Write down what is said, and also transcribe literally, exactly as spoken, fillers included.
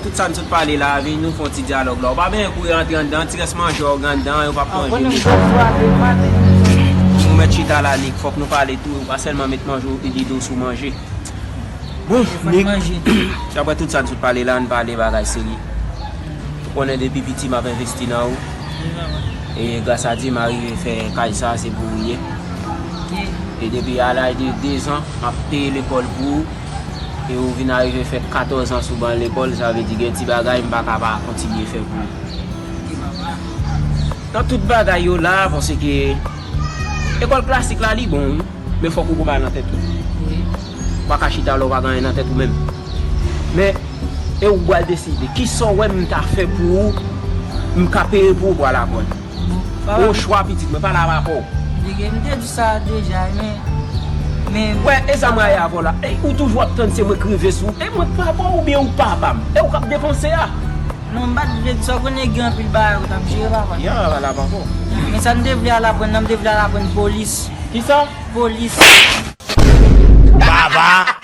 Tout sa n sot pale la, vin nou fè yon ti dyalòg la. Ou pa bezwen kouri antre anndan, ti rès manje w gen anndan, yo p ap manje li. Nou mèt chita la, Nick, fòk nou pale tou, ou pa sèlman met manje w epi di w sou manje. Bon, Nick, daprè tout sa n sot pale la, n pale bagay serye. Ou konnen depi piti m ap envesti nan ou. E gras a Dye, m arive fè kay sa, se pou ou l ye. E depi a laj de de zan, m ap peye lekòl pou ou. E ou vin arive fè katòz an sou ban lekòl, sa vle di gen ti bagay m pa ka pa kontinye fè pou ou. Nan tout bagay yo la, paske lekòl klasik la, li bon, wi. Men fòk ou gon bagay nan tèt ou. Ou pa ka chita lè ou pa gen anyen nan tèt ou menm. Men, e ou pral deside. Kisa w wè m ta fè pou ou, m ka peye pou ou pral aprann? Ou chwa pitit mwen, pale avè w. Big, m te di sa deja, men, men. Wè, e sa m rayi avè w la. E ou toujou ap tann se mwen k rive sou ou. E mwen k papa w oubyen ou papa m? E ou k ap depanse a? Non, m pa t vle di sa, ou konnen gen anpil bagay ou t ap jere, papa. Ya, pale avè w. Men sa m te vle al aprann nan, m te vle al aprann polis. Kisa? Polis. Baba!